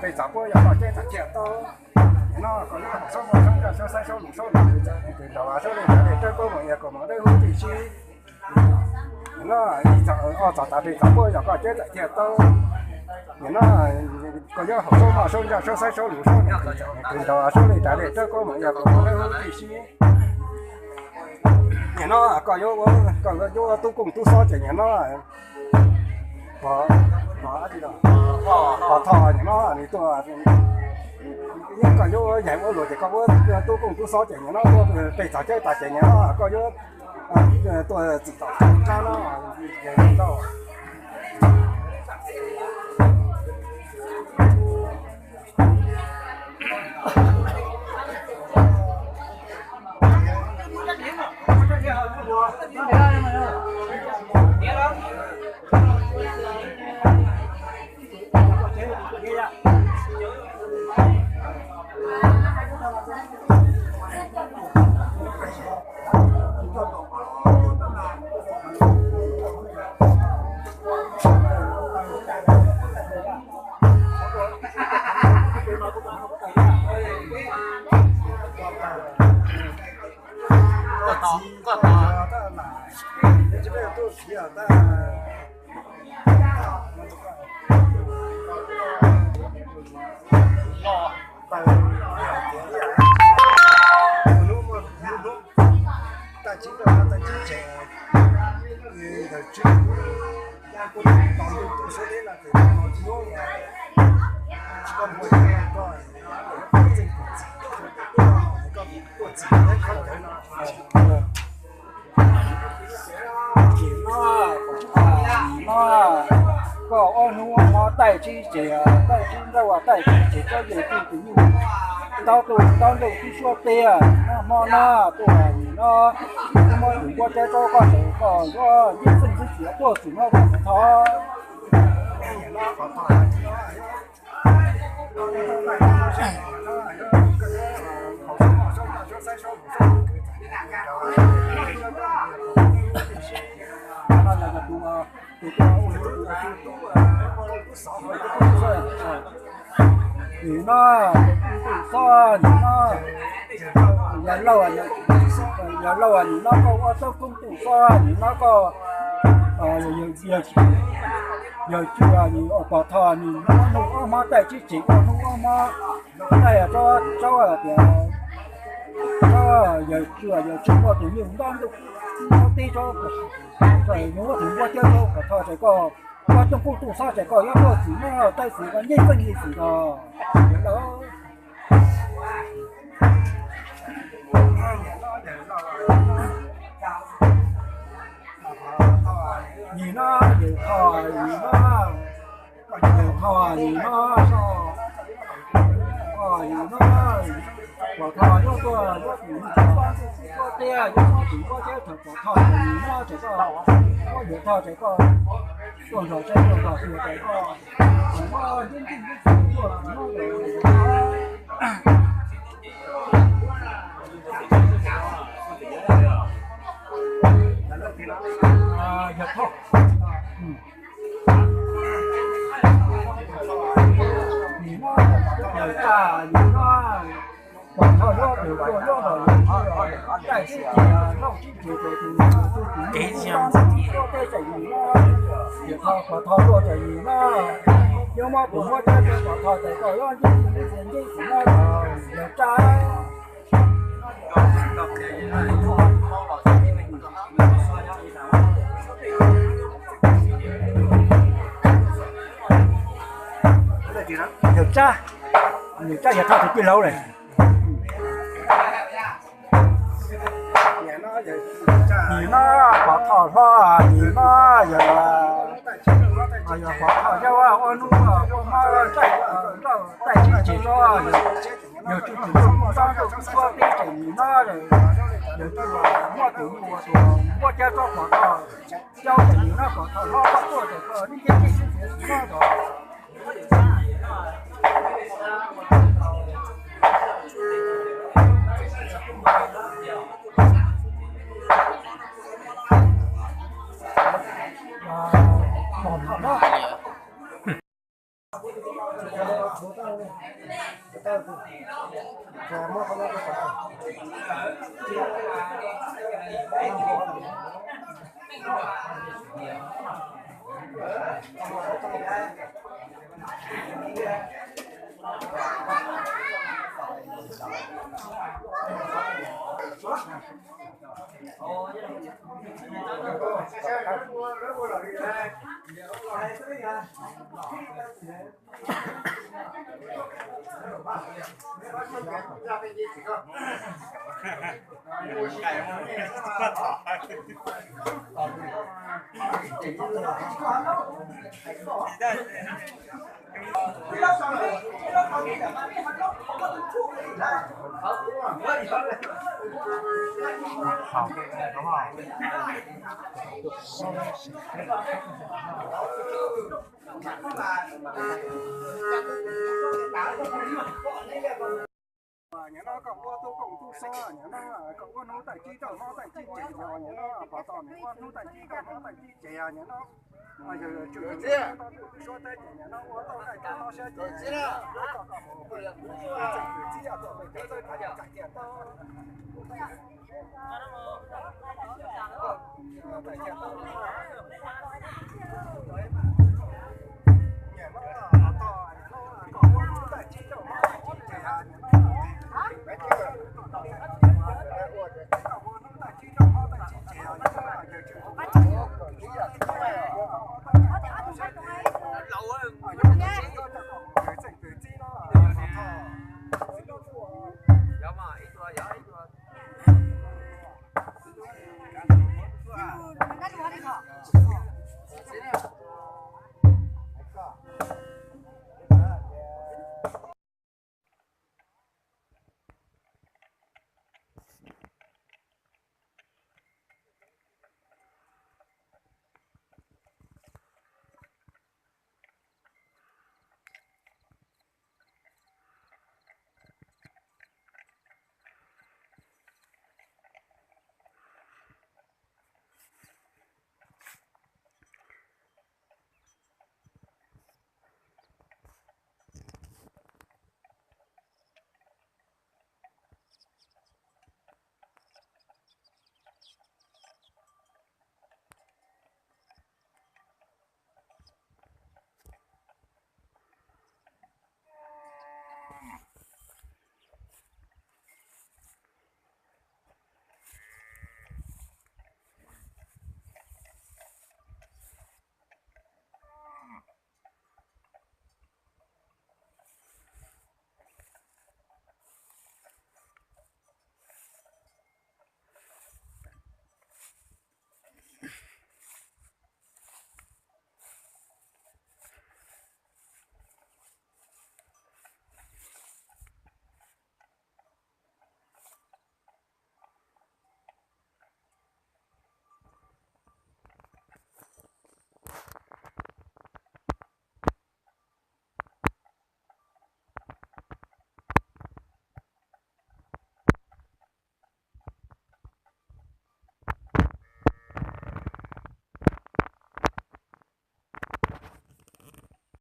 Pej txav puab yog koj ceeb txam thiaj tau. Nim no koj yuav haum saub moj saub ntsaj saub xaiv saub lus saub nws kws ntaus saub li ntav li rab kuab moos ia kaus moos dawb huv tib si. Nim no ib txog ob txog tas pej txav puab yog koj ceeb txam thiaj tau. Nim no koj yuav haum saub moj saub ntsaj saub xaiv saub lus saub nws kws ntaus saub li ntav li rab kuab moos ia kaus moos dawb huv tib si. Nim no koj yuav ua tub kooj tub xob ces nim no Pov Thoj nim no nws tuaj, koj yuav ua yaig ua luam ces koj ua tub kooj tub xob ces nim no tuaj pej txav ceeb tas ces nim no koj yuav tuaj txim tom rab no. Hnub muaj hnub hnub, taj tsib nrauj taj tsib tsev, ntawm tsib kuv tos ntuj tuaj suab teb no ces hnub tsis koj muaj koj txeej kuv txiv, koj tuaj txim teb khaub cawv no. Nim no, nim no koj ob hnub ob hmo taij tsib tsev, taij tsib nrauj taij tsib tsev tsob yej twj tus nyuj, ntaub tuj ntaub ntuj tib suab tiag, noj hmo no tuaj nim no, muab tus npuab cab tsob koj tseem koj yuav yeej txeej xwb txiav tuaj txim no Pov Thoj. Nim no, tub kooj tub xob nim no, yawg laus, yawg laus nim no koj ua tub kooj tub xob nim no koj yawg tswj, yawg tswj Pov Thoj nim no hnub ob hmo taij tsib tsev, ua hnub ob hmo taij tsob, tsob tias, tsob yawg tswj, yawg tswj muaj tus nyuj ntaub ntuj tib tsob, muab tus npuab cab tsob Pov Thoj ces koj ua tub kooj tub xob ces koj yuav tuaj txim no, taij txim koj yeej txeej yeej txim os. Nim no yawg Thoj, nim no yawg Thoj, nim no, nim no Pov Thoj yuav tuaj yuav tus nyuj tib tsob tiag, yuav muab tus npuab cab rau Pov Thoj ces nim no ces koj, yawg Thoj ces koj tuaj nrog saib tuaj nrog xyuas ces koj, nim no yeej txeej yeej txim tuaj txim no. Yawg Thoj, nim no yawg Thoj, nim no Pov Thoj yuav tus tuaj yuav los yawg Thoj taij sib ces nrauj sib ces ces tus tus tus nyuj ntaub ntuj tib tsob teb ces nim no yawg Thoj, Pov Thoj tuaj ces nim no yuav muab tus npuab cab rau Pov Thoj ces koj yuav yeej txeej yeej txim no los yawg Thoj. Yawg Tsab, yawg Tsab yawg Thoj tus tij laug lawm. Nim no Pov Thoj hlob, nim no yawg, yawg Pov Thoj yawg ua hnub ua hmo taij nrauj taij sib ces tsob, yawg tswj tus nyuj ntaub ntuj tib tsob teb ces nim no yawg muab tus nyuj ua tus npuab cab tsob Pov Thoj, cab ces nim no Pov Thoj hlob koj tuaj ces koj yeej txeej yeej txim no los Pov Thoj hlob. Nyob no kom ua tub koom tub xov, nyob no kom ua hnub tawm tsib rau hmo tawm tsib ces, nyob no pov tom nws ua hnub tawm tsib rau hmo tawm tsib ces, nyob no yog tsum suab teb ces nyob no ua tau daim tau no siab ces kom kom mus txeem kwv txhiaj tuaj pem cov txawj thav cai tias tau tau